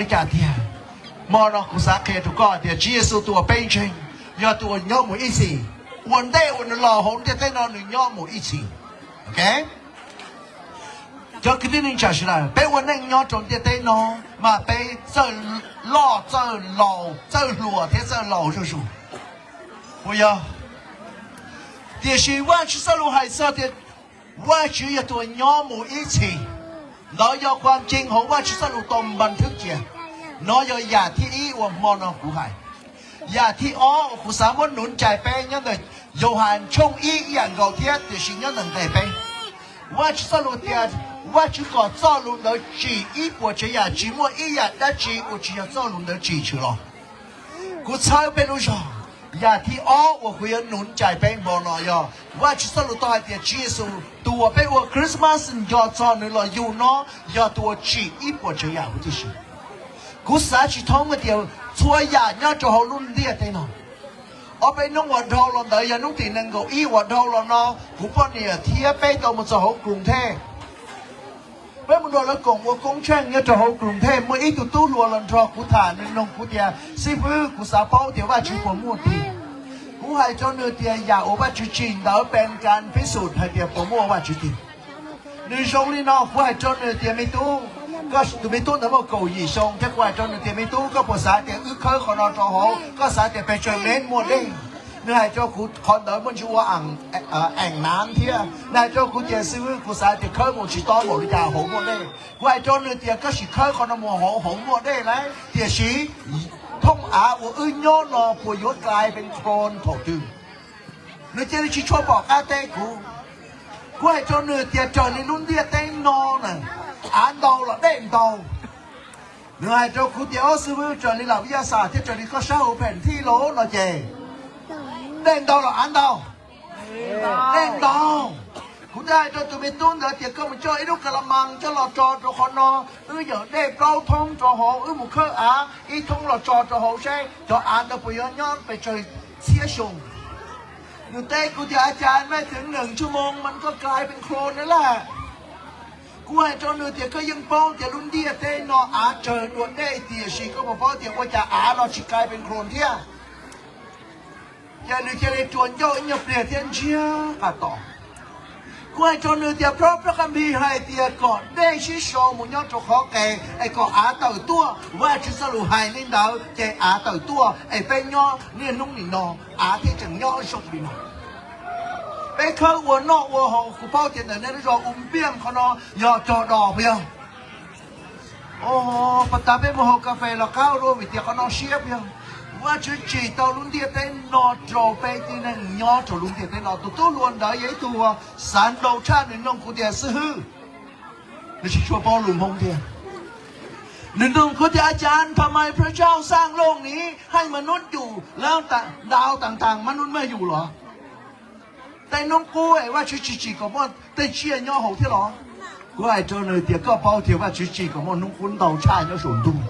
Li cas tiag? Hmo no kuv xav qhia rau koj tias Tswv Yexus tus uas peb ntseeg yog tus uas nyob mus ib txhis, ua ntej uas nws los hauv ntiaj teb no nws nyob mus ib txhis. Ok, cov kwv tij neej tsa sawv daws, peb ua neej nyob rau ntiaj teb no mas peb txawj loj txawj laus, txawj hluas thiab txawj laus zuj zus, puas yog? Tiam sis Vajtswv txoj lus hais txog tias Vajtswv yog tus uas nyob mus ib txhis. Ntawd yog qhov tseeb hauv Vajtswv txoj lus tau npas thwb cia. Nov yog yam thib ib uas hmo no kuv hais. Yam thib ob uas kuv xav muab nuv cais peb nyob ntawm Yauhas tshooj ib ib yam nkaus thiab tiam sis nyob ntawm nqe peb. Vajtswv txoj lus tias, Vajtswv kom txoj lus ntawd tsim ib puas tsav yam, tsis muaj ib yam dab tsi uas tsis yog txoj lus ntawd tsim tshwm los. Kuv txhawb peb lub zog, yam thib ob uas kuv yuav nuv cais peb hmo no yog Vajtswv txoj lus tau hais tias Tswv Yexus tus uas peb ua Christmas nco txog nws los yug no yog tus uas tsim ib puas tsav yam huv tib si. Kuv xav tsis thoob hais tias txhua yam nyob rau hauv lub ntiaj teb no, ob peb hnub uas dhau los ntawd yog hnub tim nees nkaum ib uas dhau los no kuv poj niam thiab peb tau mus txog hauv Koos Thej. Peb mus nrog lawv koom ua koob tsheej nyob rau hauv Koos Thej, muaj ib tug tub hluas los nrog kuv tham, nws nug kuv tias, Xib fwb, kuv xav paub tias Vajtswv puas muaj tiag? Kuv hais rau nws tias yam uas Vajtswv tsim ntawd pes kas pib xum hais tias puas muaj Vajtswv tiag. Nws zoo li no, kuv hais rau nws tias, Me tub, koj tus me tub ntawd muaj kaum yim xyoo thiab, kuv hais rau nws tias, Me tub, koj puas xav tias wb khawb qhov no rau hauv? Koj xav tias pes tsawg mev muaj dej? Nws hais rau kuv, Qhov ntawd muaj ntsis ua eem nav thiab. Nws hais rau kuv tias, Xib fwb, kuv xav tias khawb mus tsis tob npaum li cas hauv muaj dej. Kuv hais rau nws tias, Koj sim khawb qhov no mus hauv, hauv muaj dej lauj, tiam sis thooj av uas wb nyob no puas yuav klais pes khos thaum twg? Nws cia li tsis tshua pom qab teb kuv. Kuv hais rau nws tias, Raws li lub ntiaj teb no na, av ntau los dej ntau. Nws hais rau kuv tias, Ob xib fwb, raws li lam yaj xam thiab raws li koj saib hauv phem thij los no ces dej ntau los av ntau? Dej ntau. Kuv thiaj hais rau tus me tub ntawd tias, Koj mus coj ib lub ka la mas coj los tso rau qhov no, wb yawm dej plaub thoob rau hauv, wb mus khawb av ib thoob los tso rau hauv seb cov av ntawd puas yuav nyob pes tsawg txhiab xyoo. Nws teb kuv tias, As cas mej thwv nees tshua moo mas koj klais pes khos na laj. Kuv hais rau nws tias, Koj yeej paub tias lub ntiaj teb no av tsawg dua dej, tiam sis koj puas paub tias ua cas av no tsis klais pes khos thiab? Ces nws cia li rua ncauj ib nyuag pliag thiab ntsiag qab to. Kuv hais rau nws tias, Plaub plaub qab npig hais tias kom dej sib sau mus nyob rau qhov qes es kom av tawm tuaj. Vajtswv txoj lus hais li ntawd ces av tawm tuaj es peb nyob niaj hnub nim no av thiaj tseem nyob zoo li no. Peb khawb ua noj ua haus, kuv paub tias ntawm nej lub zos U Npiaj qhov no yog cog dos puas yog? Pas tas peb mus haus kas fes los qab dua vim tias qhov no siab puas yog? Vajtswv tsim tau lub ntiaj teb no rau peb tib neeg nyob rau lub ntiaj teb no. Tus tub hluas ntawd yog ib tug xav ntau tshaj, nws nug kuv tias, Xib hwb, nws tsis tshua paub lus Hmoob thiab. Nws nug kuv tias, อาจารย์ ทำไมพระเจ้าสร้างโลกนี้ให้มนุษย์อยู่แล้วดาวต่างๆ มนุษย์ไม่อยู่เหรอ? Tej hnub qub es Vajtswv tsis tsim kom muaj tej tsiaj nyob hauv thiab los? Kuv hais rau nws tias, Koj paub tias Vajtswv tsim kom muaj hnub qub ntau tshaj nyob saum ntuj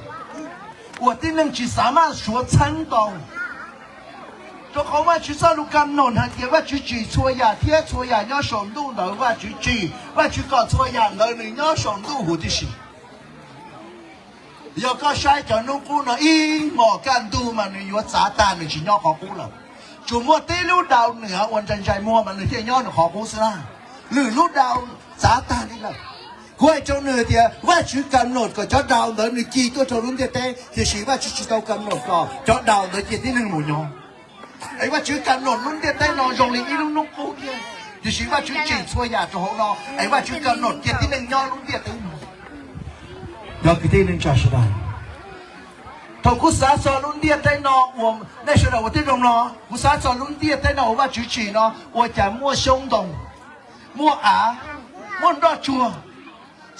uas tib neeg tsis xav maj suav txheeb tau. Rau qhov Vajtswv txoj lus kam noom hais tias Vajtswv tsim txhua yam thiab txhua yam nyob saum ntuj ntawd Vajtswv tsim, Vajtswv kom txhua yam ntawd nws nyob saum ntuj huv tib si. Yog koj saib cov hnub qub no ib hmos kaj ntug mas nws yuav txav tag, nws tsis nyob qhov qub lawm. Tsuas muaj tib lub dau nwm uas ntsais ntsais muag mas nws thiaj nyob nws qhov qub xwb na. Lwm lub dau txav tag li lawm. Kuv hais rau nws tias Vajtswv kam noom kom cov dau ntawd nws ci tuaj rau lub ntiaj teb, tiam sis Vajtswv tsis tau kam noom kom cov dau ntawd cia tib neeg mus nyob. Es Vajtswv kam noom lub ntiaj teb no zoo li ib lub hnub qub thiab, tiam sis Vajtswv tsim txhua yam rau hauv no, es Vajtswv kam noom cia tib neeg nyob lub ntiaj teb no. Yog kwv tij neej tsa sawv daws, thaum kuv xav txog lub ntiaj teb no uas nej sawv daws ua tib zoo no, kuv xav txog lub ntiaj teb no uas Vajtswv tsim no ua cas muaj xyoob ntoo, muaj av, muaj nroj tsuag.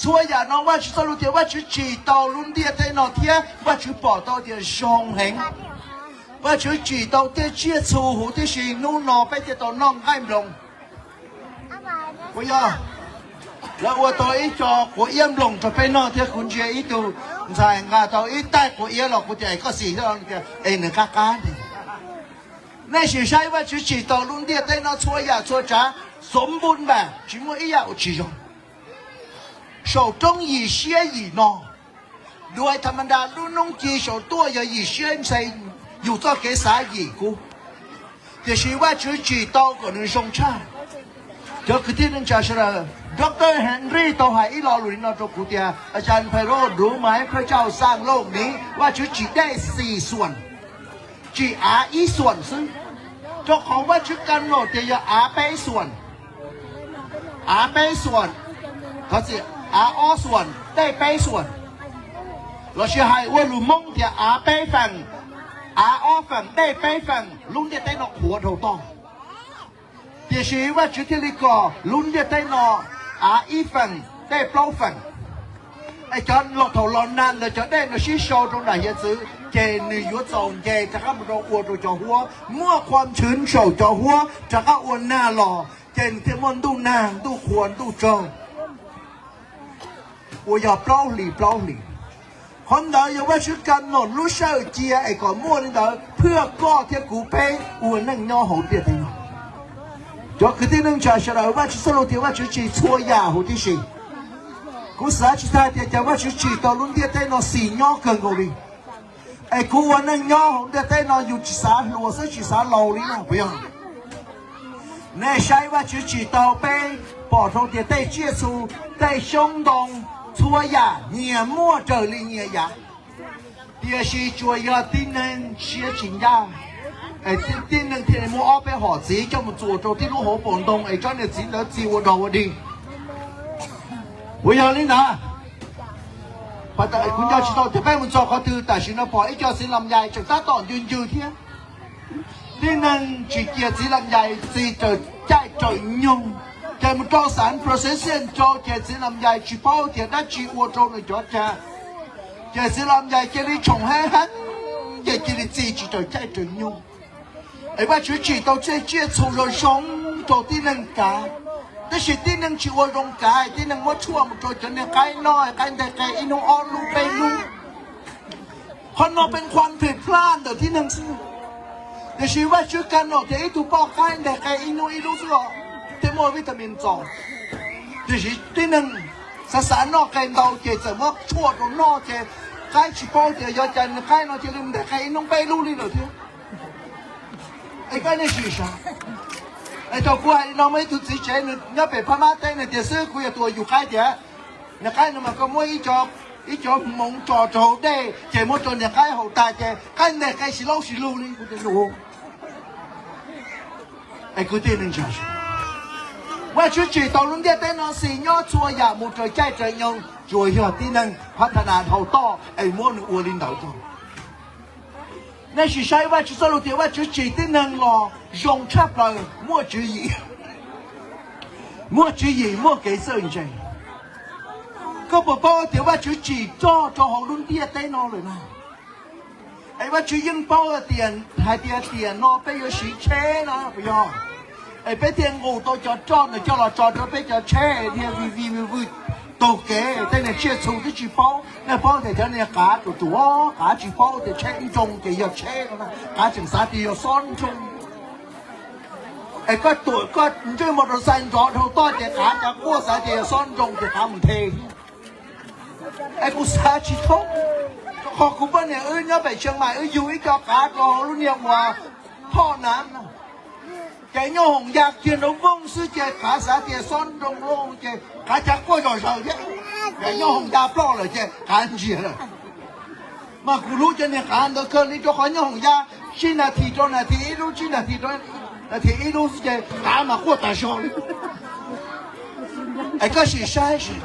Txhua yam no Vajtswv txoj lus tias Vajtswv tsim tau lub ntiaj teb no thiab Vajtswv pom tau tias zoo heev. Vajtswv tsim tau tej tsiaj txhu huv tib si, hnub no peb thiaj tau noj nqaij nploos. Puas yog? Lawv ua tau ib co quav iab nploos rau peb noj thiab kuv ntsia ib tug ntxhais nqa tau ib taig quav iab los kuv tias, Es koj xim thiab? Tias, Es nws qab qab li. Nej sim saib Vajtswv tsim tau lub ntiaj teb no txhua yam txhua tsav xov npun npam tsis muaj ib yam uas tsis zoo. Saum roob yim siab yim no, Dua tha ma nra lub noob ci saum tuaj yog yim siab ntxhe yus txoj kev xav yim kuv, tiam sis Vajtswv tsim tau kom nws zoo tshaj. Cov kwv tij neej tsa sawv daws, Doctor Henry tau hais ib lo lus li no rau kuv tias, Aws, Pharaoh, Roma, Khaub Cau, Xaas Looj, Miv, Vajtswv tsim dej xis xuam, tsim av ib xuam xwb, rau qhov Vajtswv ka nom tias yog av peb xuam, av peb xuam, thov txim, av ob xuam, dej peb xuam. Lossis hais ua lus Hmoob tias av peb feem, av ob feem, dej peb feem, lub ntiaj teb no qhuav dhau toj. Tiam sis Vajtswv thiaj li kom lub ntiaj teb no av ib feem, dej plaub feem. Es cov los thaum los nag ntawd cov dej no sib sau rau nram hiav txwv ces nws yuav txaus nce rov qab mus rau ua rau cov huab, muaj qhua ntxhwv saum cov huab rov qab ua nag los ces nws thiaj muaj ntuj nag, ntuj qhua, ntuj tsaug, uas yog plaub hlis plaub hlis. Qhov ntawd yog Vajtswv ka nom lub sij hawm cia es kom muaj li ntawd phwj koj thiab kuv peb ua neej nyob hauv ntiaj teb no. Cov kwv tij neej tsa sawv daws, Vajtswv txoj lus tias Vajtswv tsim txhua yam huv tib si. Kuv xav tsis tag tias cas Vajtswv tsim tau lub ntiaj teb no xis nyob kawg nkaus li. Es kuv ua neej nyob hauv ntiaj teb no yus tsis xav hluas xwb tsis xav laus li no puas yog? Nej saib Vajtswv tsim tau peb pom rau tias tej tsiaj txhu, tej xyoob ntoo, txhua yam nyias muaj raws li nyias yav. Tiam sis tsuas yog tib neeg siab tsis ncaj, tib neeg thiaj muab ob peb hom txiv coj mus txuas rau tib lub hauv paus ntoo es tsob niag txiv ntawd txi ua dog ua dig. Puas yog li ntawd? Kuv nco tsis tau tias peb mus txog qhov twg, tam sim no pom ib co txiv lam yais tseem tab tom ncw ncw thiab. Tib neeg tsis cia txiv lam yais txi raws caij raws nyoog, ces mus rau xav procession rau ces txiv lam yais tsis paub tias dab tsi ua rau nws cov cag, ces txiv lam yais cia li tshoom heev heev, ces cia li txi tsis raws caij raws nyoog. Es Vajtswv tsim tau tej tsiaj txhu zoo zoo rau tib neeg kav, tab sis tib neeg tsis ua zoo kav, tib neeg muab tshuaj mus rau cov niag qaib noj, qaib nteg qe ib hnub ob lub peb lub. Qhov no peb qhuam phem plaj ntawm tib neeg xwb. Tiam sis Vajtswv ka nom tias ib tug poj qaib nteg qe ib hnub ib lub xwb os, thiaj muaj vitamin txaus. Tiam sis tib neeg xav xav noj qe ntau ces txawm muab tshuaj rau noj ces qaib tsis paub tias yog cas nws qaib no cia li nteg qe ib hnub peb lub li lawm thiab. Es koj nej sim saib, es thaum kuv hais li no muaj ib tug txiv tsev nws nyob pem Phab Mab teb nws tias xwb kuv yog tus uas yug qaib tias, niag qaib no mas koj muab ib co hmoov tso rau hauv dej ces muab rau niag qaib haus tas ces qaib nteg qe sis laub sis lug li. Kuv tias yus, es kwv tij neej tsa, Vajtswv tsim tau lub ntiaj teb no xis nyob txhua yam mus raws caij raws nyoog, tsuas yog tib neeg phav tha nas dhau toj es muab nws ua li ntawd tag. Nej sim saib Vajtswv txoj lus tias Vajtswv tsim tib neeg los zoo tshaj plaws, muaj tswv yim, muaj tswv yim, muaj kev txawj ntse. Koj puas paub tias Vajtswv tsim txoj rau hauv lub ntiaj teb no lawm na? Es Vajtswv yeej paub tias hais tias tiam no peb yuav siv tsheb no puas yog? Es peb thiaj nqus tau cov roj ntawd coj los tso rau peb cov tsheb thiaj vij vij vwj vwj taug kev. Tej niag tsiaj txhu twb tsis paub, nej paub tias cov niag qav ruam ruam, qav tsis paub tias tsheb nroo ces yog tsheb no, qav tseem xav tias yog xob nroo. Es koj tuam koj ntswj mos tos xais nrov dhau toj ces qav cov quaj xav tias yog xob nroo ces qav mus nthe. Es kuv xav tsis thoob, rau qhov kuv poj niam wb nyob pem Tsheej Maim wb yug ib co qav rau hauv lub niag uas thoj nav na, ces nyooj hoom ya kiag nrov vooj xwb ces qav xav tias xob nroo loj ces qav cav quaj zom zaws thiab. Ces nyooj hoom ya ploj lawm ces qav ntsiag lawm. Mas kuv hlub cov niag qav ntawd kawg li rau qhov nyooj hoom ya tsib nas this rau nas this ib lub, tsib nas this rau nas this ib lub xwb ces qav mas quaj tas zog li. Es koj sim saib,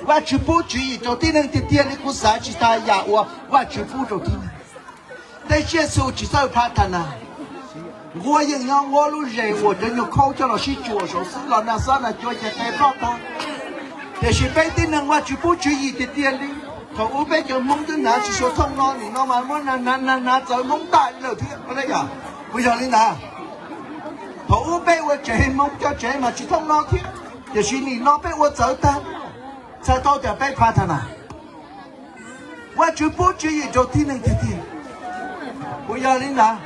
Vajtswv pub tswv yim rau tib neeg tiag tiag li, kuv xav tsis tag yam uas Vajtswv pub rau tib neeg. Tej tsiaj txhu tsis txawj phav tha nas. Nquab yeej nyob nquab lub zes uas cov nyuag khaub coj los sib tsuas saud xwb los nag xob nag cua ces qe ploj tag. Tiam sis peb tib neeg Vajtswv pub tswv yim tiag tiag li. Thaum ub peb cov Hmoob twb hnav tsis tshua thooj no, nim no mas muab hnav hnav hnav txawv Hmoob tag li lawm thiab. Puas yog li ntawd? Thaum ub peb ua tsev Hmoob cov tsev mas tsis thooj no thiab, tiam sis nim no peb ua txawv tag, txhais tau tias peb phav tha nas. Vajtswv pub tswv yim rau tib neeg tiag tiag. Puas yog li ntawd?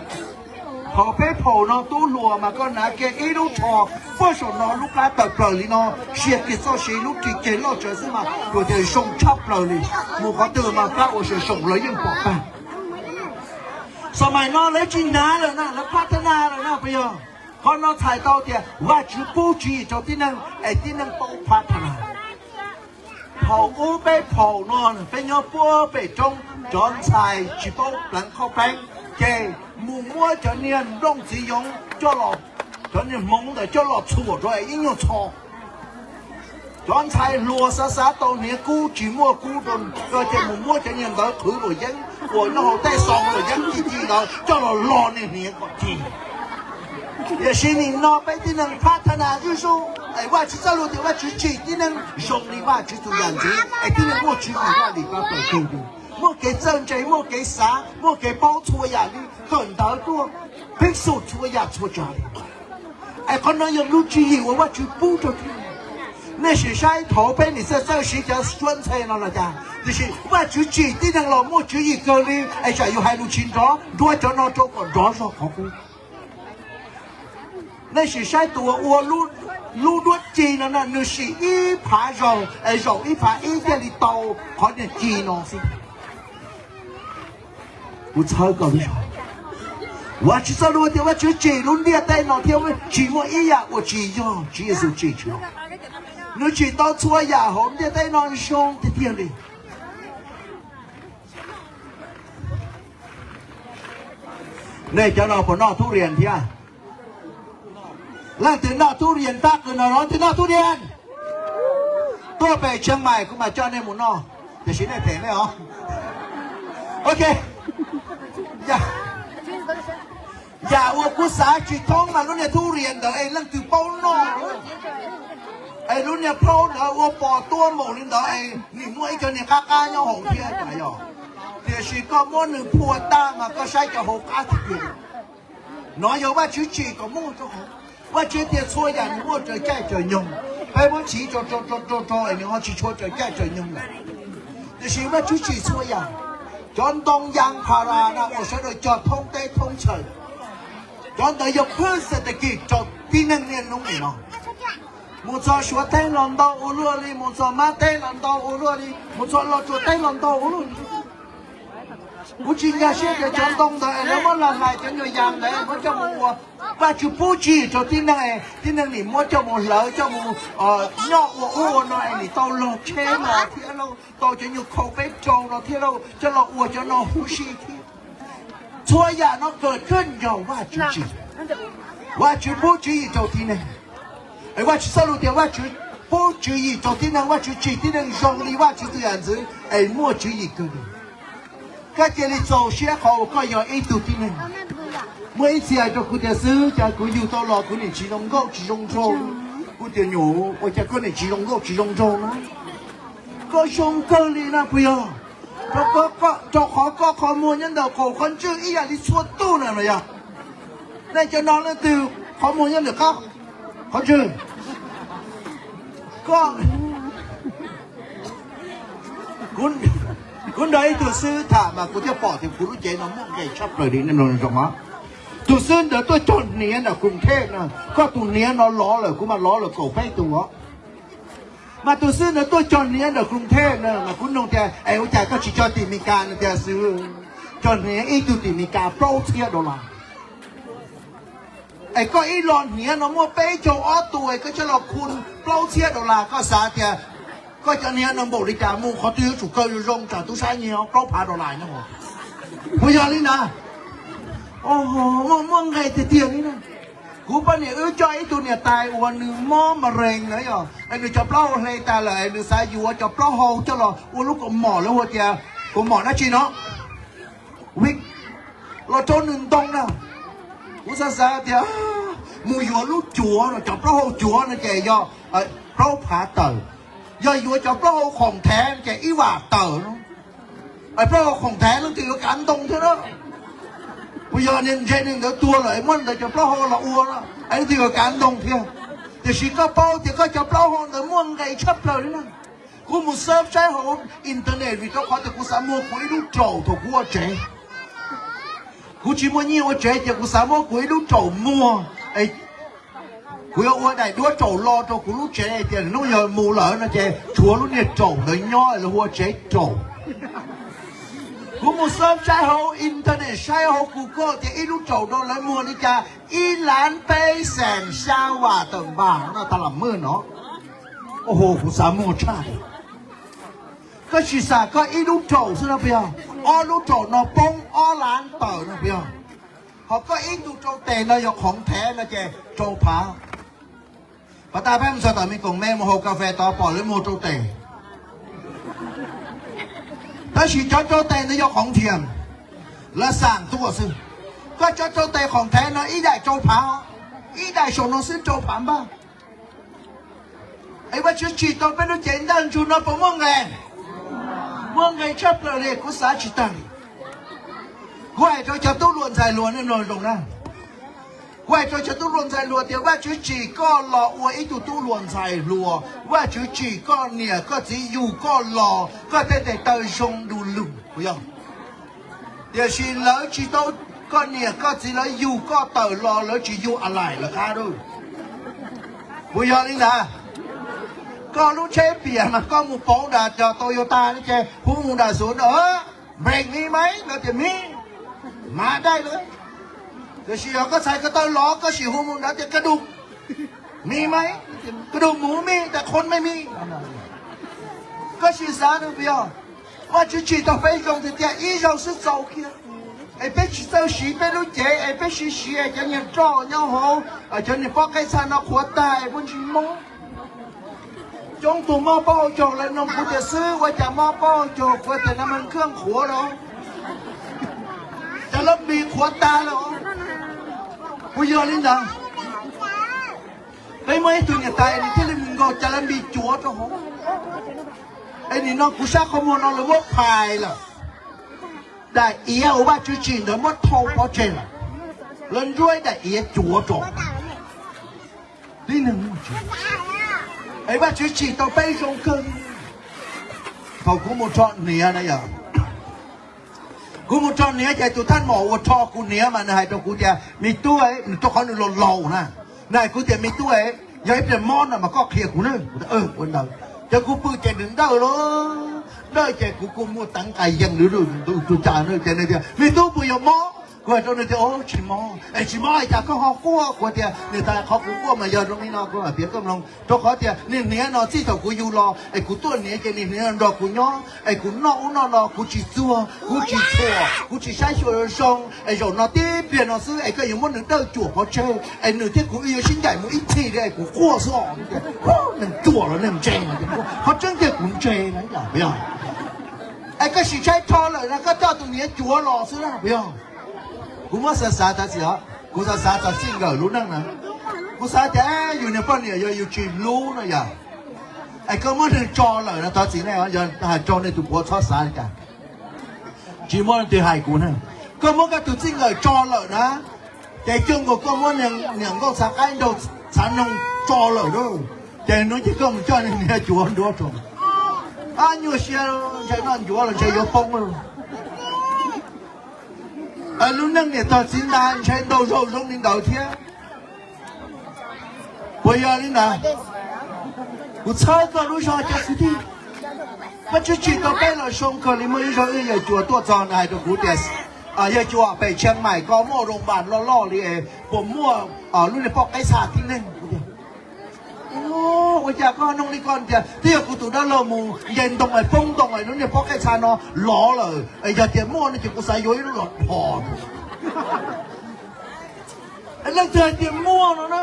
Thaum peb phaum no tub hluas mas koj hnav kiag ib lub tsho puag saum no lub plab tawm plaws li no, sia kiag txoj sia lub ris ceg loj tsawv xwb mas kuv tias zoo tshaj plaws li. Mus qhov twg mas plab ua saum saum lawv yeej pom tag. Xav mais no lawv tsis hnav lawm na, lawv phab thab na lawm na puas yog? Qhov no txhais tau tias Vajtswv pub tswv yim rau tib neeg es tib neeg paub phab thab na. Thaum ub peb phaum no peb nyob puag pem roob, cov ntxhais tsis paub pleev qhaub pleev, ces mus muab cov niag nplooj txiv yoov coj los, cov niag hmoov ntawd coj los txhuam rau es ib nyuag txho. Cov ntxhais hluas xav xav tau hniav kub tsis muaj kub rau, ces mus muab cov niag ntawv qhwv luam yeeb uas nyob hauv tej xoo luam yeeb ci ci ntawd coj los lo niag hniav kom ci. Tiam sis nim no peb tib neeg phab thab na zuj zus, es Vajtswv txoj lus tias Vajtswv tsim tib neeg zoo li Vajtswv tus yam ntxwv, es tib neeg muaj tswv yim laj lim plab plaws kawg li, muaj kev txawj ntse, muaj kev xav, muaj kev paub txhua yam li kawm ntawv tuaj, phib xum txhua yam txhua tsav li. Es qhov no yog lub tswv yim uas Vajtswv pub rau tib neeg. Nej sim saib thaum peb nim txawj txawj siv cov suab ntxhe no los cas, tiam sis Vajtswv tsim tib neeg los muaj tswv yim kawg li, es tsam yus hais lus tsis nrov, nruab cov no rau kom nrov zog qhov qub. Nej sim saib tus uas ua lub duab ci no na, nws sim ib phav zaus es zaum ib phav ib thiaj li tau qhov niag ci no xwb. Kuv txhawb koj lub zog. Vajtswv txoj lus tias Vajtswv tsim lub ntiaj teb no thiab tsis muaj ib yam uas tsis yog Tswv Yexus tsim tsis. Nws tsim tau txhua yam hauv ntiaj teb no zoo tiag tiag li. Nej cov no puas noj thub rias thiab? Leej twg noj thub rias tab qws no, leej twg noj thub rias. Tuaj pem Tsheej Maim kuv mam coj nej mus noj, tiam sis nej them nej os. Ok. Yam uas kuv xav tsis thoob mas lub niag thub rias ntawd es leej twg paub noj? Es lub niag plaub ntawd ua pos tuab npaum li ntawd es nim muaj ib co niag qab qab nyob hauv thiab yog. Tiam sis koj muab nws phua tag mas koj saib cov hauv qab tiag tiag. No yog Vajtswv tsim kom muaj rau hauv. Vajtswv tias txhua yam nws muaj raws caij raws nyoog. Peb muab tsiv rau rau rau rau es nws ho tsis tshua raws caij raws nyoog lawm. Tiam sis Vajtswv tsim txhua yam. Cov ntoo yas pha ras na uas sawv daws cog thoob teb thoob chaw, cov ntawd yog phwj xes tas kis rau tib neeg niaj hnub nim no. Mus txog Suav teb los ntau ua luaj li, mus txog Mab teb los ntau ua luaj li, mus txog Los Tsuas teb los ntau ua luaj li. Kuv tsis nkag siab tias cov ntoo ntawd es lawv muab los hlais cov nyuag yas ntawd muab coj mus ua. Vajtswv pub tswv yim rau tib neeg, tib neeg nim muab coj mus hlawv coj mus nyob ua ub ua no es nim tau log tsheb no thiab lauj, tau cov nyuag khau peb rau no thiab lauj, coj los ua cov no huv si thiab. Txhua yam no kawm kawg nkaus Vajtswv tsim. Vajtswv pub tswv yim rau tib neeg. Es Vajtswv txoj lus tias Vajtswv pub tswv yim rau tib neeg, Vajtswv tsim tib neeg zoo li Vajtswv tus yam ntxwv es muaj tswv yim kawg li. Koj cia li txaus siab qhov uas koj yog ib tug tib neeg. Muaj ib txhia hais rau kuv tias xwb, cas kuv yug tau los kuv nim tsis zoo nkauj tsis zoo nraug. Kuv tias nyuam, ua cas koj nim tsis zoo nkauj tsis zoo nraug na? Koj zoo kawg li na puas yog? Rau qhov koj qhov muag nyob ntawm qaum qhov ntswg ib yam li txhua tus na los yog. Nej cov no leej twg qhov muag nyob ntawm qab qhov ntswg? Koj, kuv nrog ib tug xib hwb tham mas kuv thiaj pom tias kuv lub cev no muaj nqis tshaj plaws li nej mloog zoo os. Tus xib hwb ntawd tuaj cog hniav nram Koos Thej na, koj tus hniav no lov lawm kuv mas lov lawm kaum peb tus os. Mas tus xib hwb ntawd tuaj cog hniav nram Koos Thej na mas kuv nug tias es ua cas koj tsis cog tim Meskas no tias xib hwb, cog hniav ib tug tim Meskas plaub txhiab dollar. Es koj ib lo hniav no muaj peb caug ob tus es koj coj los khu plaub txhiab dollar, koj xav tias koj cov hniav no npaum li cas mus qhov twg yuav tsum kaw zoo zoo tsam tub sab nyiag plaub phav dollar no. Puas yog li ntawd? Muaj, muaj nqis tiag tiag li na. Kuv poj niam wb coj ib tug niam tais uas nws mob ma rees na yog, es nws cov plaub hau hle tas lawm es nws xav yuav cov plaub hau coj los ua lub kaus mom lawv hu tias kaus mom dab tsi no, vij, los rau nws ntoo na. Kuv xav xav tias mus yuav lub cuav no, cov plaub hau cuav no ces yog plaub phav tawm, yog yuav cov plaub hau khoom thev ces ib vam tawm. Es plaub hau khoom thev leej twg yuav kav ntoo thiab na. Puas yog ntshe nws ntawd tuag lawm es muab ntawd cov plaub hau los ua, es leej twg yuav kav ntoo thiab. Tiam sis koj paub tias koj cov plaub hau ntawd muaj nqis tshaj plaws li na. Kuv mus xab saib hauv internet vim rau qhov tias kuv xav muag kuv ib lub raum thaum kuv ua tsev. Kuv tsis muaj nyiaj ua tsev ces kuv xav muab kuv ib lub raum muag, kuv yuav ua daim duab raum lo rau kuv lub tsev tias hnub yog mus lawm no ces tshuav lub niag raum ntawd nyob lawv hu ua tsev raum. Kuv mus xab saib hauv internet, saib hauv Google tias ib lub raum no lawv muag li cas, ib lab peb xees xya vam tawm npas no tag los muaj no. Kuv xav muag tshaj. Koj sim xam koj ib lub raum xwb no puas yog? Ob lub raum no poob ob lab tawm no puas yog? Ho koj ib tug rau tes no yog khoov thev no ces rau phav. Pas tas peb mus txog tom me koom me mus haus kas fes tod pom lawv muag rau tes. Tab sis cov rau tes ntawd yog khoov thiam, lawv xam tuaj xwb. Koj cov rau tes khoov thev no ib daim rau phav, ib daim saum no xwb rau phav npaj. Es Vajtswv tsim tau peb lub cev ntaj ntsug no puas muaj nqis? Muaj nqis tshaj plaws li, kuv xav tsis tag li. Kuv hais rau cov tub hluas ntxhais hluas no zoo na. Kuv hais rau cov tub hluas ntxhais hluas tias Vajtswv tsim koj los ua ib tug tub hluas ntxhais hluas, Vajtswv tsim koj niam koj txiv yug koj los koj tej tes taw zoo du lug puas yog? Tiam sis lawv tsis tau, koj niam koj txiv lawv yug koj tawm los lawv tsis yug a lais lawv qab lawm. Puas yog li ntawd? Koj lub tsheb piam mas koj mus pauv nram cov Toyota no ces hu mus nram xus no, brake mi maiv no tias mi, mav daij lawm. Tiam sis yog koj txhais ko taw los koj sim hu mus nrad tias koj dum mi maiv, koj dum mus mi tas qhov me mi. Koj sim xav no puas yog? Vajtswv tsim tau peb zoo tiag tiag ib zaug xwb txaus kiag. Es peb tsis txawj siv peb lub cev es peb siv siv cov niag roj nyob hauv cov niag pob qej txha no qhuav tag es muaj ntsis mob. Coob tus mob pob hauv caug lawv nug kuv tias xwb ua cas mob pob hauv caug, kuv tias no mas nkaj qhuav los, cov lab npis qhuav tag lawm. Puas yog li ntawd? Peb muaj ib tug niam tais nws thiaj li mus nkaug cov lab npis cuav rau hauv. Es nim no kuv sab qhov muag no lawv muab phais lawm. Daim iav uas Vajtswv tsim ntawd muab thau pov tseg lawm, lawv ntsuab ib daim iav cuav rau. Tib neeg muaj tsev, es Vajtswv tsim tau peb zoo kawg. Thaum kuv mus rho hniav na yom, kuv mus rho hniav ces tus thaj mom uas rho kuv hniav mas nws hais rau kuv tias me tub, nws rau qhov nws laus laus na, nws hais kuv tias me tub, yog ib pliag mob no mas koj qhia kuv na. Ua ntawd ces kuv pw ces nws dawj lawm, dawj ces kuv kuj muaj teev qas yees nws tus cas na ces nws tias me tub puas yog mob? Kuv hais rau nws tias tsis mob. Es tsis mob es cas koj ho quaj? Kuv tias niam tais, qhov kuv quaj mas yog zoo li no, kuv hais piav koj mloog, rau qhov tias niag hniav no txij thaum kuv yug los es kuv tuaj hniav ces niag hniav no nrog kuv nyob es kuv noj ub noj no kuv tsis txuag, kuv tsis txhuam, kuv tsis saib xyuas zoo zoo, es zaum no tib pliag no xwb es koj yuav muab nws dawj cuam pov tseg es nws thiab kuv wb yuav sib ncaim mus ib txhis li es kuv quaj xwb os. Neeg ruam los neeg ntse, qhov tseeb tiag kuv ntse na yom, puas yog? Es koj sim tshaib rho lawm no koj coj tus hniav cuav los xwb na puas yog? Kuv muab xav xav tas txim, kuv xav xav txog txij nkawm lub neej na. Kuv xav tias yus niag poj niam yog yus tsis hlub no yom, es koj muab neeg tso lawm no, thov txim nej, yog hais rau nej tus puav txhob xav li cas. Tsis muaj leej twg hais kuv na. Koj muab koj tus txij nkawm tso lawm na, ces cuaj nkaus koj muab niam nkauj txhav qaib nraug txhav noog tso lawm na, ces hnub ces koj mus coj niag cuav nruab rau. Ab, nyuaj siab, ntshe noj ncuav los ntshe yuav poob lawm. Lub neej niam tog txiv ntag ntshe ntau zaug zoo li ntawd thiab. Puas yog li ntawd? Kuv txhawb koj lub zog cov kwv tij. Vajtswv tsim tau peb los zoo kawg li. Muaj ib zaug wb yawg Cuas tuaj txog nws hais rau kuv tias, yawg Cuas, pem Tsheej Maim ko muaj roos npas loj loj li, puas muaj lub niag poj qaib xa tib neeg? Ua cas koj noog li ko? Tias twb yog kuv tus dab laug mus nce ntoo es poob ntoo es lub niag poj qaib xa no lov lawm, es yog tias muaj no ces kuv xav yuav ib lub los phom. Leej twg hais tias muaj no na?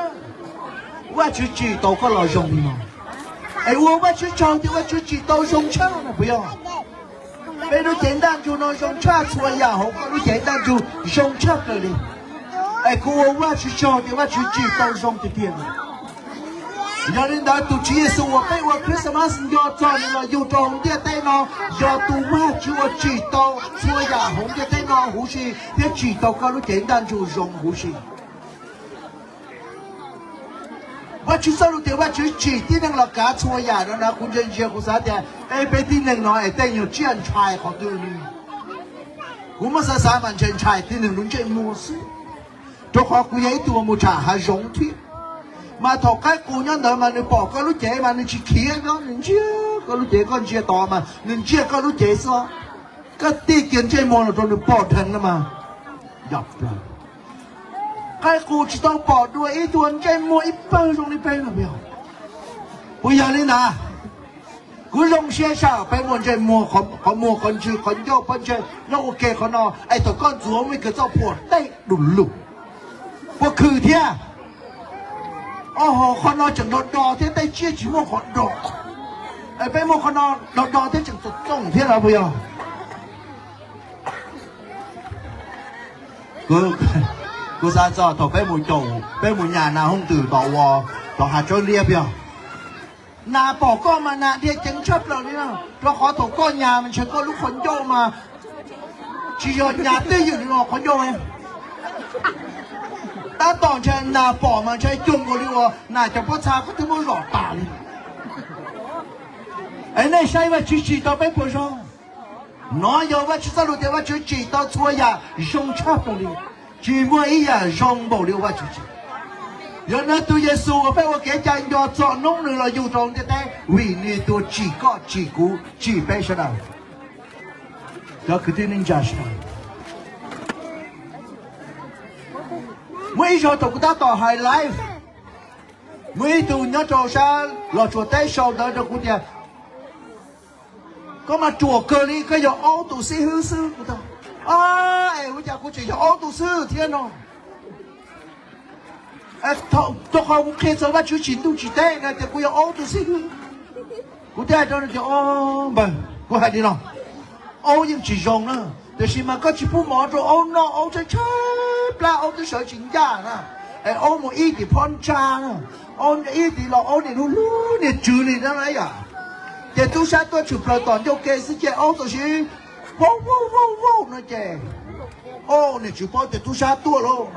Vajtswv tsim tau koj los zoo li no, es ua Vajtswv tsaug tias Vajtswv tsim tau zoo tshaj no puas yog? Peb lub cev ntaj ntsug no zoo tshaj txhua yam hauv koj lub cev ntaj ntsug zoo tshaj plaws li. Es kuv ua Vajtswv tsaug tias Vajtswv tsim tau zoo tiag tiag. Yog li ntawd tus Tswv Yexus uas peb ua Christmas nco txog nws los yug rau hauv ntiaj teb no, yog tus Vajtswv uas tsim tau txhua yam hauv ntiaj teb no huv si thiab tsim tau koj lub cev ntaj ntsug zoo huv si. Vajtswv txoj lus tias Vajtswv tsim tib neeg los kav txhua yam no na, kuv ntsia ntsia kuv xav tias peb tib neeg no es tej nyuag tsiaj ntshai qhov twg li. Kuv muab xav xav mas ntshai ntshai tib neeg lub ntsej muag xwb, rau qhov kuv yog ib tug mus tsham hav zoov thiab. Mas thaum qaib qus nyob ntawd mas nws pom koj lub cev mas nws tsis khiav, nws ntsia koj lub cev, koj ntsia tod mas nws ntsia koj lub cev xwb. Koj tig kiag ntsej muag los rau nws pom dheev no mas yog plaws. Qaib qus tsis tau pom dua ib tug ntsej muag ib pawg zoo li peb no yog. Puas yog li ntawd? Kuv zoo siab sab peb muaj ntsej muag, qhov muag, qhov ntswg, qhov ncauj, pob ntseg nyob ua ke qhov no, es thaum koj ntxuav muaj ib kawg txoj phuam tej du lug, puas khwm thiab? Ob hauv qhov no tseem do do thiab, tej tsiaj tsis muaj qhov do, es peb muaj qhov no do do thiab tseem txoom txoom thiab no puas yog? Kuv xav txog thaum peb mus caum, peb mus nyas nas hooj twm tom ua, tom hav tsawb liab puas yog? Nas pom koj mas nas dhia ceev tshaj plaws li na, rau qhov thaum koj nyas mas ntshe koj lub qhov ncauj mas tsis yog nyas twj ywm li no qhov ncauj. Tab tom ntshe nas pom mas ntshe cuag nkaus li uas nas cov pob txha koj twb muab zom tas li. Es nej saib Vajtswv tsim tau peb puas zoo? Nov yog Vajtswv txoj lus tias Vajtswv tsim tau txhua yam zoo tshaj plaws li, tsis muaj ib yam zoo npaum li uas Vajtswv tsim. Yog nws tus Yexus uas peb ua kev cai nco txog hnub nws los yug rau ntiaj teb vim nws tus tsim koj tsim kuv tsim peb sawv daws. Cov kwv tij neej tsa sawv daws, muaj ib zaug thaum kuv tab tom hais live, muaj ib tug nyob rau sab Los Tsuas teb sau ntawv rau kuv tias, koj mas ruam kawg li, koj yog ob tug xib hwb xwb. Kuv tias, es ua cas kuv tseem yog ob tug xib hwb thiab no? Rau qhov kuv qhia txog Vajtswv tsim ntuj tsim teb no tias kuv yog ob tug xib hwb. Kuv thiaj hais rau nws tias, npawg, kuv hais li no, aub yeej tsis zoo na, tiam sis mas koj tsis pub mov rau aub noj, aub tshaib tshaib plab, aub twb sawv tsis ncaj na, es aub mus ib tim phab ntsa na, aub ib tim los aub niam hlub hlub niag tswv li na yom. Ces tub sab tuaj tshwm plaws tom ncauj ke xwb ces aub txawm sib vau vau vau vau no ces, o, niag tswv paub tias tub sab tuaj lauj,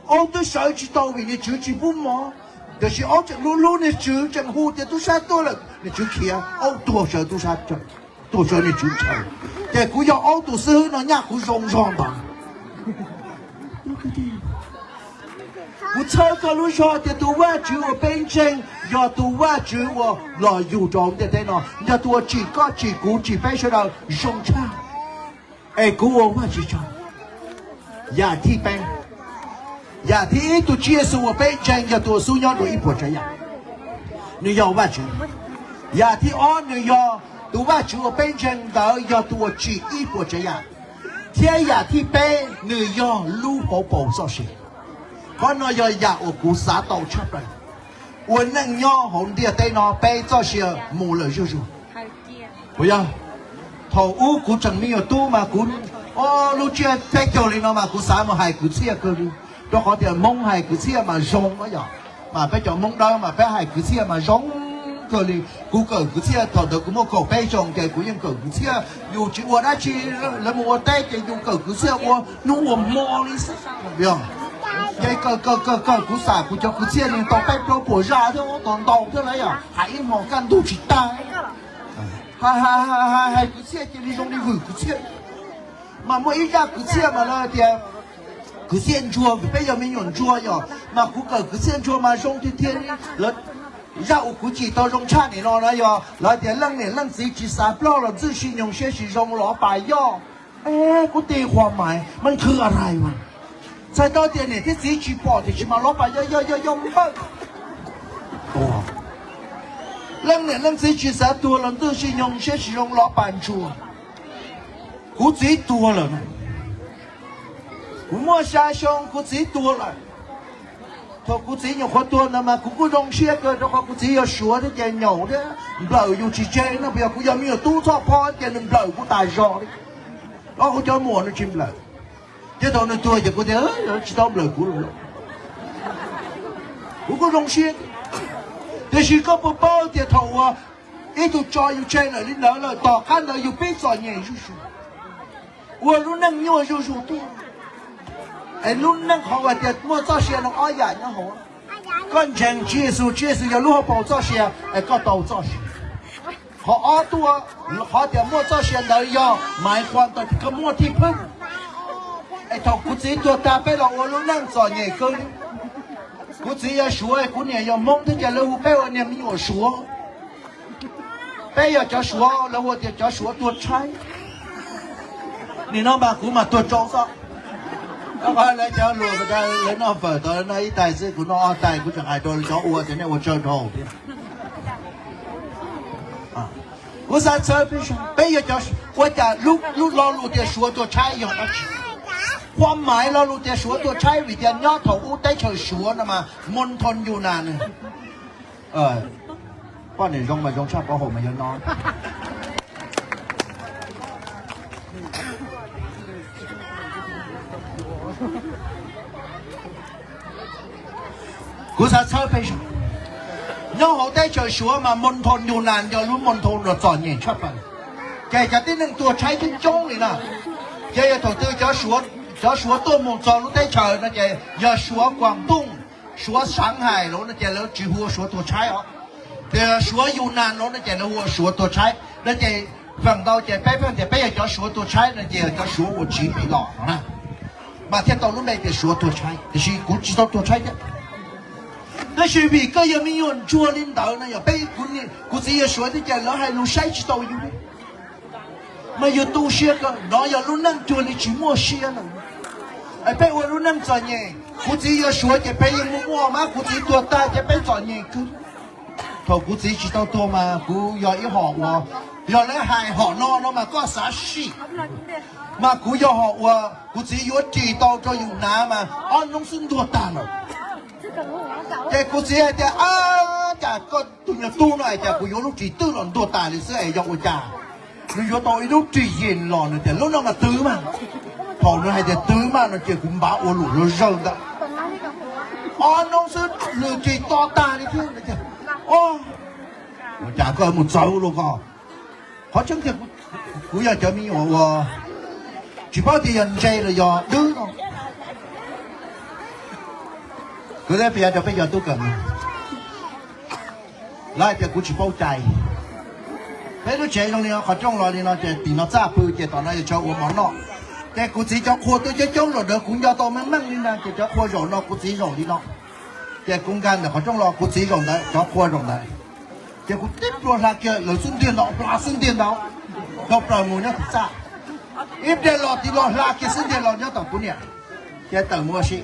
aub twb sawv tsis tau vim niag tswv tsis pub mov, tiam sis aub tseem hlub hlub niag tswv, tseem hu tias tub sab tuaj lawm, niag tswv khiav, aub tuag sawv tub sab, tuag sawv niag tswv chaw. Ces kuv yog aub tus xib hwb no nyaj kuv zoo zog ntawd. Kuv txhawb koj lub zog tias tus Vajtswv uas peb ntseeg yog tus Vajtswv uas los yug rau ntiaj teb no, yog tus uas tsim koj tsim kuv tsim peb sawv daws zoo tshaj. Es kuv ua Vajtswv tsaug. Yam thib peb, yam thib ib, tus Tswv Yexus uas peb ntseeg yog tus uas xub nyob dua ib puas tsav yam, nws yog Vajtswv. Yam thib ob, nws yog tus Vajtswv uas peb ntseeg ntawd yog tus uas tsim ib puas tsav yam. Thiab yam thib peb, nws yog lub hauv paus txoj sia. Qhov no yog yam uas kuv xav tau tshaj plaws. Ua neej nyob hauv ntiaj teb no peb txoj sia mus lawm zuj zus. Puas yog? Thaum ub kuv tseem me nyuam tub mas kuv, o, lub tsiab peb caug li no mas kuv xav mus hais kwv txhiaj kawg li, rau qhov tias Hmoob hais kwv txhiaj mas zoo yom. Mas peb cov Hmoob dawb mas peb hais kwv txhiaj mas zoo kawg li. Kuv kawm kwv txhiaj thaum ntawd kuv muaj kaum peb xyoos ces kuv yeej kawm kwv txhiaj. Yus tsis ua dab tsi, lawv mus ua teb ces yus kawm kwv txhiaj ua hnub ua hmo li xwb. Ces kawm kawm kawm kawm kuv xam kuv cov kwv txhiaj nws tau peb plaub puas zaj thiab, tau ntau thiab lawm yom, hais ib hmos kaj ntug tsis tag. Hais hais hais kwv txhiaj cia li zoo li vwm kwv txhiaj. Mas muaj ib zaj kwv txhiaj mas lawv tias kwv txhiaj ntsuag, peb yog me nyuam ntsuag yom, mas kuv kawm kwv txhiaj ntsuag mas zoo tiag tiag li. Zaj uas kuv cim tau zoo tshaj nim no na yog lawv tias leej niam leej txiv tsis xav ploj los ntxwj sib nyoog siab sib zoo los pas yoj. Kuv tig hua mais mas khwv a rai mas, txhais tau tias niam thiab txiv tsis pom tiam sis mas los pas yoj yoj yoj yoj npawj. Leej niam leej txiv tsis xav tuag los ntxwj sib nyoog siab sib zoo los pas ntsuag. Kuv txiv tuag lawm. Kuv muaj xya xyoo kuv txiv tuag lawm. Thaum kuv txiv nyuam qhuav tuag ntawd mas kuv kuj zoo siab kawg rau qhov kuv txiv yog Suav thiab ces nyaum thiab nplawm yus tsis tseg no, puas yog? Kuv yog me nyuam tub txhoj phob ces nws nplawm kuv tas zog li. Ob kuv cov muam nws tsis nplawm, ces thaum nws tuag ces kuv tias tsis tau nplawm kuv lawm. Kuv kuj zoo siab. Tiam sis koj puas paub tias thaum uas ib tug tso yus tseg lawm li ntawd lawm tom qab ntawd yus pib txom nyem zuj zus, ua lub neej nyuaj zuj zus tuaj. Es lub neej qhov uas tias muaj txoj sia no ob yam nyob hauv. Koj ntseeg Tswv Yexus, Tswv Yexus yog lub hauv paus txoj sia, es koj tau txoj sia. Qhov ob tuaj, qhov tias muaj txoj sia ntawd yog maiv qhuav ntawd koj muaj thij phwj. Thaum kuv txiv tuag tag peb los ua lub neej txom nyem kawg li. Kuv txiv yog Suav, kuv niam yog Hmoob thiab ces lawv hu peb ua niag me nyuam Suav. Peb yog cov Suav, lawv hu tias cov Suav tuag tshaib. Nim no mas kuv mas tuag tsau xwb. Lawv cov hluas lawv noj fawm tau noj ib tais xwb, kuv noj ob tais, kuv tseem hais rau cov ua tias nej ua tsawg dhau thiab. Kuv xav txhawb peb, peb yog cov, ua cas lub lo lus tias Suav tuag tshaib yog dab tsi? Qhua Maiv lo lus tias Suav tuag tshaib vim tias nyob thaum ub teb chaws Suav no mas Mon Thon Yus Nas, poj niam zoo mas zoo tshaj, pov haum mas yog no. Kuv xav txhawb peb, nyob hauv teb chaws Suav mas Mon Thon Yus Nas yog lub Mon Thon uas txom nyem tshaj plaws, ces cov tib neeg tuag tshaib coob coob li na. Ces yog thaum twg cov Suav tuaj mus txog lub teb chaws no ces yog Suav Kuam Tooj, Suav Saav Hais los no ces lawv tsis hu ua Suav tuag tshaib os. Tias Suav Yus Nas los no ces lawv hu ua Suav tuag tshaib no ces feem ntau ces peb pheej tias peb yog cov Suav tuag tshaib no ces yog cov Suav uas tsiv pem los no na, mas thiaj tau lub npe tias Suav tuag tshaib, tiam sis kuv tsis tau tuag tshaib thiab. Tab sis vim koj yog me nyuam ntsuag li ntawd no yog peb, kuv txiv yog Suav thiab ces lawv hais lus saib tsis taus yus li. Mas yus tu siab kawg, nov yog lub neej cuag li tsis muaj siab lawm. Es peb ua lub neej txom nyem, kuv txiv yog Suav ces peb yeej muaj muaj mas kuv txiv tuag tag ces peb txom nyem kawg. Thaum kuv txiv tsis tau tuag mas kuv yog ib hom uas, yog lawv hais hom no no mas koj xav sim, mas kuv yog hom uas kuv txiv yuav ris tau rau yus hnav mas ob hnub xwb ntuag tag lawm. Ces kuv txiv hais tias, ab, cas koj tus nyuag tub no es cas kuv yuav lub ris twg los ntuag tas li xwb es yog ua cas? Nws yuav tau ib lub ris yees los, nws tias lub no mas twv mas. Thaum nws hais tias twv mas no ces kuv npav ua luam luag zawg ntawd. Ob hnub xwb nws ris to tag li thiab. Ua cas koj mus txawv luaj koj? Qhov tseeb tiag, kuv yog cov me nyuam uas tsis paub tias yog ntse los yog dwb no. Kuv teb piav rau peb cov tub kawm no, lawv hais tias kuv tsis paub cai. Peb lub tsev zoo li no, qhov rooj los li no ces tim no txaj pw ces tom no yog chaw ua mov noj. Ces kuv txiv cov qhua tuaj coob coob zaum ntawd kuv nco tau meej meej li ntag, ces cov qhua zaum no kuv txiv zaum li no. Ces kuv nkag ntawm qhov rooj los kuv txiv zaum ntawd, cov qhua zaum ntawd. Ces kuv tib plua hla kiag lawv xub ntiag ntawd, hla xub ntiag ntawd rau plaws mus nyob tim txaj. Ib pliag los tim los hla kiag xub ntiag los nyob tom kuv niam. Ces tawm mus ua si.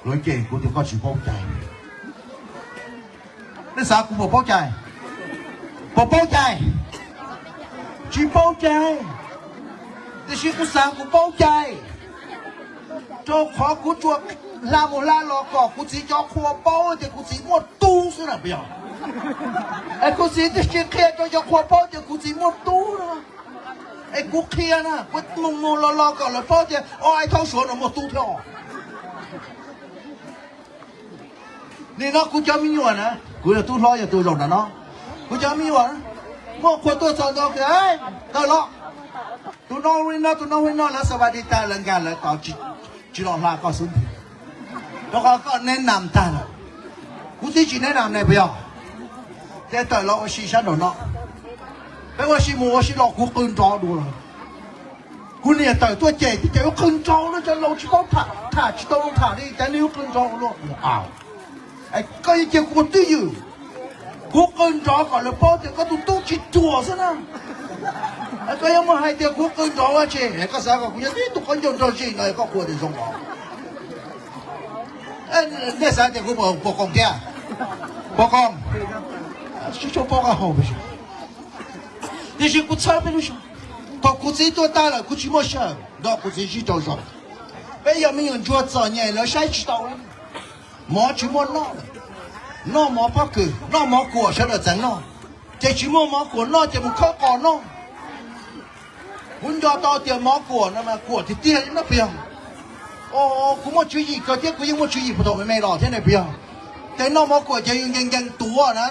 Lawv cem kuv tias koj tsis paub cai. Nej xav kuv puas paub cai? Puas paub cai? Tsis paub cai. Tiam sis kuv xav kuv paub cai, rau qhov kuv tsuas hla mus hla los kom kuv txiv cov qhua paub tias kuv txiv muaj tub xwb na puas yog? Es kuv txiv twb tsis qhia rau cov qhua paub tias kuv txiv muaj tub no. Es kuv qhia na, kuv mus mus los los kom lawv paub tias o, Aib Thaub Suav no muaj tub thiab os. Nim no kuv cov me nyuam na, kuv yog tub hlob yog tus zaum ntawm no, kuv cov me nyuam muaj qhua tuaj txog ntawd, tawm los, tus no hu li no, tus no hu li no, lawv xa vas di tas lawv nkag lawv tos, tsis los hla koj xwb ntag, rau qhov koj neb nam tag lawm. Kuv txiv tsis neb nam ne puas yog? Ces tawm los ua si sab nraum no, peb ua si mus ua si los kuv qw nrov dua lawm. Kuv niam tawm tuaj cem tias cas yuav qw nrov no, cov laus tsis paub tham, tham tsis tau tham li cas nej yuav qw nrov luaj. Koj yuav cia kuv ua twj ywm, kuv qw nrov kom lawv paub tias koj tus tub tsis ruam xwb na. Koj yuav muaj hais tias kuv qw nrov ua tsi, koj xav kom kuv yog tib tug qhov ncauj nrog zis no koj qhuas tias zoo os. Nej xav tias kuv puas qoos thiab? Puas qoos? Tsis tshua paub qab hau. Tiam sis kuv txhawb peb lub zog, thaum kuv txiv tuag tag lawm kuv tsis muaj sij hawm nrog kuv txiv sib raug zoo. Peb yog me nyuam ntsuag txom nyem lawv saib tsis taus li. Mov tsis muaj noj, noj mov pob kws, noj mov kuam sawv daws txeev noj, ces tsis muaj mov kuam noj ces mus khawb qos noj. Kuv nco tau tias mov kuam no mas kuam tiag tiag li no puas yog? Kuv muaj tswv yim kawg thiab kuv yeej muaj tswv yim puag thaum me me los thiab ne puas yog? Ces noj mov kuam ces yus nkees nkees tuav na,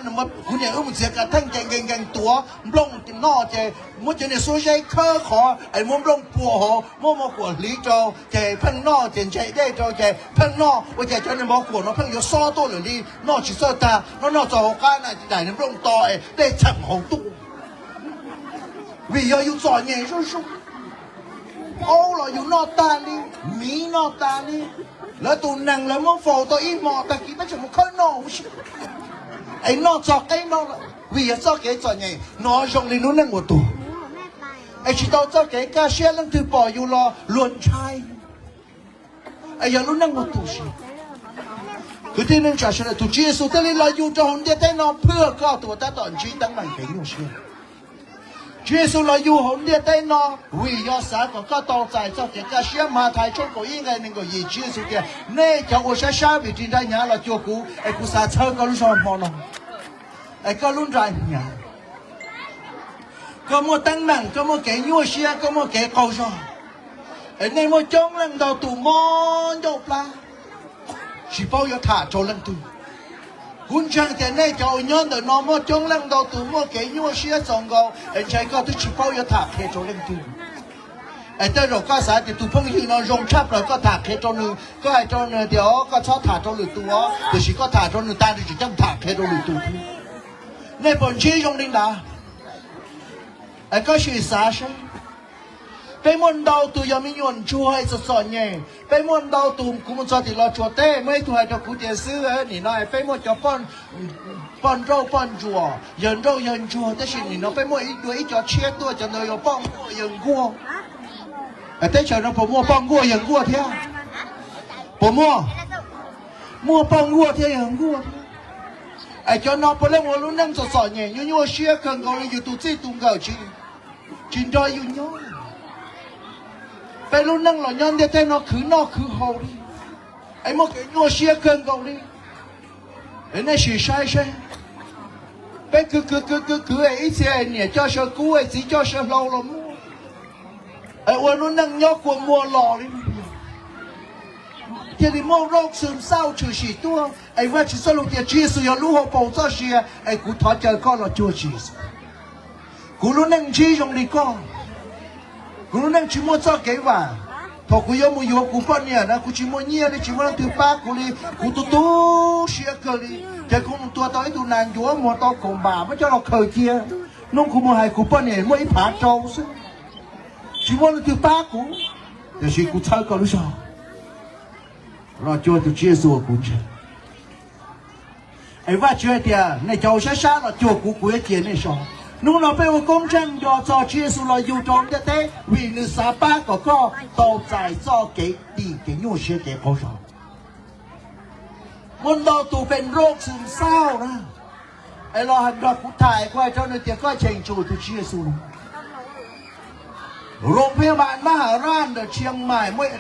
kuv niam wb mus txiav kav theej ces nkees nkees tuav nplooj noj ces muab cov niag xuab zeb khawb qhov es muab nplooj pua hauv, muab mov kuam hliv rau ces pheej noj ces ntse dej rau ces pheej noj ua cas cov niag mov kuam no pheej yuav xob tuaj lawm li, noj tsis txawj tag, noj noj txog hauv qab na daim niag nplooj to es dej txheem hauv tuaj. Vim yog yus txom nyem zuj zus. Aub los yus noj tag li, miv noj tag li. Lawv tus nees lawv muab faus tau ib hmos tag kis peb tseem mus khawb noj huv si, es noj txog qeb no lawm vim yog txoj kev txom nyem. Nov zoo li lub neej ua tug, es tsis tau txoj kev kaj siab, leej twg pom yus los luag ntshai. Es yog lub neej ua tug siv. Kwv tij neej tsa sawv daws, tus Tswv Yexus thiaj li los yug rau hauv ntiaj teb no phwj koj tus uas tab tom ntsib teeb meem kev nyuaj siab. Tswv Yexus los yug hauv ntiaj teb no vim yog xav kom koj tau txais txoj kev kaj siab. Mathais tshooj kaum ib nqe nees nkaum yim, Tswv Yexus tias, nej cov uas sab sab vim ris nra hnyav los cuag kuv, es kuv xav txhawb koj lub zog hmo no, es koj lub nra hnyav. Koj muaj teeb meem, koj muaj kev nyuaj siab, koj muaj kev qaug zog. Es nej muaj coob leej ntau tus mob ncauj plab, tsis paub yuav tham rau leej twg. Kuv ntseeg tias nej cov uas nyob ntawm no muaj coob leej ntau tus muaj kev nyuaj siab txaus nkaus, es ntshai koj twb tsis paub yuav tham qhia rau leej twg. Es tej zaum koj xav tias tus phooj ywg no zoo tshaj plaws, koj tham qhia rau nws, koj hais rau nws tias, o, koj txhob tham rau lwm tus os, tiam sis koj tham rau nws tag nws tseem coj tham qhia rau lwm tus thiab. Nej puas ntsib zoo li ntawd? Es koj sim xav seb, peb muaj ntau tus yog me nyuam ntsuag es txom txom nyem. Peb muaj ntau tus, kuv mus txog tim Los Tsuas teb, muaj ib tug hais rau kuv tias, xib hwb, nim no peb muaj cov poj nrauj poj ntsuam, yawg nrauj yawg ntsuag, tab sis nim no peb muaj ib dua ib co tshiab tuaj, cov ntawd yog poj nkuaj yawg nkuaj. Es teb chaws no puas muaj poj nkuaj yawg nkuaj thiab? Puas muaj? Muaj poj nkuaj thiab yawg nkuaj thiab. Es cov no puav leej ua lub neej txom txom nyem, nyuaj nyuaj siab kawg nkaus li, yus tus txij tus nkawm tsis, tsis nrog yus nyob. Peb lub neej los nyob ntiaj teb no khwv noj khwv haus li, es muaj kev nyuaj siab kawg nkaus li. Es nej sim saib seb, peb kwv kwv kwv kwv kwv es ib txhia niam coj saw kub es txiv coj saw hlau los muaj, es ua lub neej nyob kua muag los li. Thiaj li muaj rooj xwm xauj tshwm sim tuaj, es Vajtswv txoj lus tias Tswv Yexus yog lub hauv paus txoj sia, es kuv thov caw koj los cuag Tswv Yexus. Kuv lub neej ntsib zoo li koj, kuv lub neej tsis muaj txoj kev vam. Thaum kuv yuav mus yuav kuv poj niam na, kuv tsis muaj nyiaj li, tsis muaj leej twg pab kuv li, kuv tu tu siab kawg li. Ces kuv mus tua tau ib tug nas ncuav muag tau kaum npam muab coj los khaws cia. Hnub kuv mus hais kuv poj niam muaj ib phav rau xwb, tsis muaj leej twg pab kuv, tiam sis kuv txhawb koj lub zog los cuag tus Tswv Yexus uas kuv ntseeg. Es Vajtswv hais tias nej cov uas sab sab los cuag kuv, kuv yuav cia nej so. Hnub no peb ua koob tsheej nco txog Tswv Yexus los yug rau ntiaj teb vim nws xav pab kom koj tau txais txoj kev dim, kev nyuaj siab, kev qaug zog. Muaj ntau tus pem nrauj xwm xauj na, es los nrog kuv tham, kuv hais rau nws tias koj cheem tsum tus Tswv Yexus. Rooj phab npas mab ha raj ntawm Tshiab Mais muaj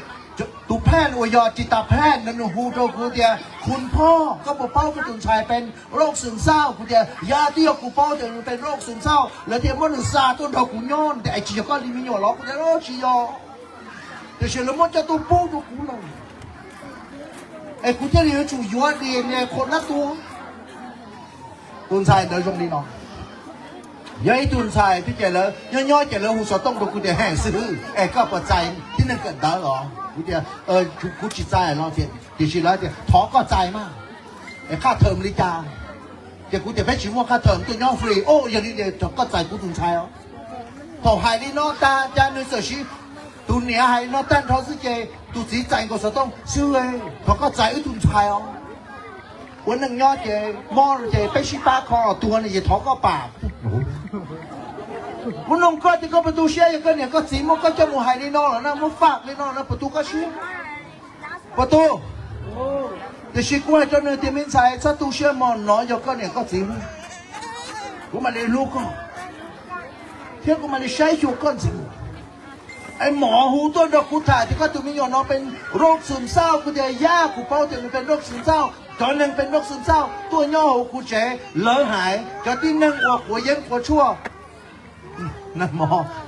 tus phej uas yog tsis tas phej ntawd nws hu rau kuv tias, Khun Phoj, koj puas paub koj tus ntxhais pem nrauj xwm xauj? Kuv tias, Yog, twb yog kuv paub tias nws pem nrauj xwm xauj, lawv thiaj muab nws xa tuaj nrog kuv nyob. Nws tias, Es tsis yog koj li me nyuam los? Kuv tias, Los tsis yog, tiam sis lawv muab coj tuaj pub rau kuv lawm, es kuv thiaj li yuav tsum yuav D N A qhuas nab tua. Tus ntxhais ntawd zoo li no, yog ib tug ntxhais twb ces lawv nyob nyob ces lawv hu xov tooj rau kuv tias, He xib hwb, es koj puas txais tib neeg kawm ntawv os? Kuv tias, Kuv tsis txais los, tiam sis lawv tias thov koj txais mas, es qhaj thawm li cas? Ces kuv tias, Peb tsis muaj qhaj thawm, tuaj nyob free. O, yog li ces thov koj txais kuv tus ntxhais os. Thaum hais li no tag, cas nws txawm siv, tus niam hais li no tag nrho xwb ces tus txiv txais nkaus xov tooj, Xib hwb, thov koj txais wb tus ntxhais os. Ua neej nyob ces mob ces peb sib pab kho los tuag ne, ces thov koj pam. Kuv nug koj tias koj puas tu siab, yog koj niam koj txiv muab koj coj mus hais li no los na, muab faj li no na, puas tu koj siab? Puas tu? Tiam sis kuv hais rau nws tias, Me ntxhais, txhob tu siab mog, nov yog koj niam koj txiv, kuv mam li hlub koj thiab kuv mam li saib xyuas koj ntxiv. Es mov hu tuaj nrog kuv tham tias koj tus me nyuam no pem nrauj xwm xauj. Kuv tias, Yaj, kuv paub tias nws pem nrauj xwm xauj. Cov neeg pem nrauj xwm xauj tuaj nyob hauv kuv tsev, lawv hais cov tib neeg uas quav yeeb quav tshuaj,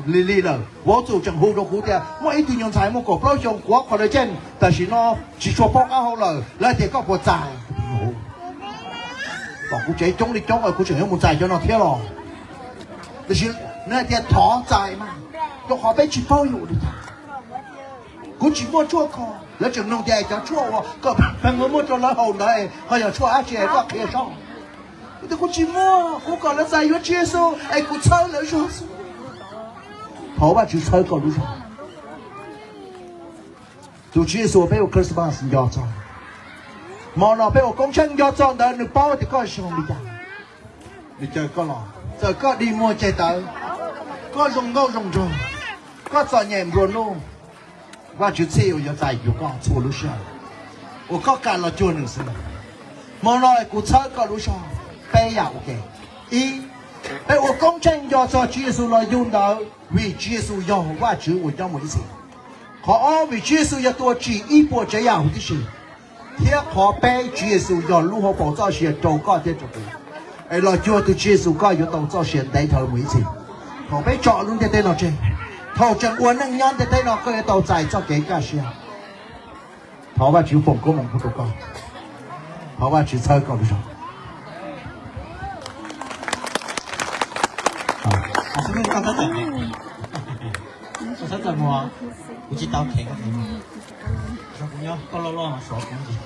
li li lawm. Vauv txum tseem hu rau kuv tias muaj ib tug nyuag ntxhais muaj kaum plaub xyoo quav qhov lawv ceej, tam sim no tsis tshua paub qab hau lawm, lawv tias koj puas txais? Tom kuv tsev coob li coob, kuv tseem yuav mus txais cov no thiab los? Tiam sis nws hais tias thov txais mas, rau qhov peb tsis paub yus li cas. Kuv tsis muaj tshuaj kho. Lawv tseem nug tias, Cov tshuaj uas koj pheej muab muab rau lawv haus ntawd, ho yog tshuaj dab tsi, koj qhia seb. Kuv tias, Kuv tsis muaj, kuv kom lawv txais yuav Tswv Yexus es kuv txhawb lawv zog xwb. Thov Vajtswv txhawb koj lub zog. Tus Tswv Yexus peb ua Christmas nco txog, hmo no peb ua koob tsheej nco txog ntawd, nws paub tias koj zoo li cas. Nws caw koj los, txawm koj dig muag ceg tawv, koj zoo nkauj zoo nraug, koj txom nyem nplua nuj, Vajtswv txhij uas yuav txais yuav koj txhua lub sij hawm uas koj kam los cuag nws xwb. Hmo no kuv txhawb koj lub zog peb yam ua ke. Ib, peb ua koob tsheej nco txog Tswv Yexus los yug ntawd vim Tswv Yexus yog Vajtswv uas nyob mus ib txhis. Qhov ob, vim Tswv Yexus yog tus uas tsim ib puas tsav yam huv tib si. Thiab qhov peb, Tswv Yexus yog lub hauv paus txoj sia rau koj thiab rau kuv. Es los cuag tus Tswv Yexus koj yuav tau txoj sia ntev dhawv mus ib txhis. Thaum peb tso lub ntiaj teb no tseg, thaum tseem ua neej nyob ntiaj teb no koj yuav tau txais txoj kev kaj siab. Thov Vajtswv foom koob hmoov pub rau koj. Thov Vajtswv txhawb koj lub zog. Xwb koj txhob txawm mus, kuv tsis tau khev koj khev mus. Kuv nyob koj loj loj no suav kuv ntsis.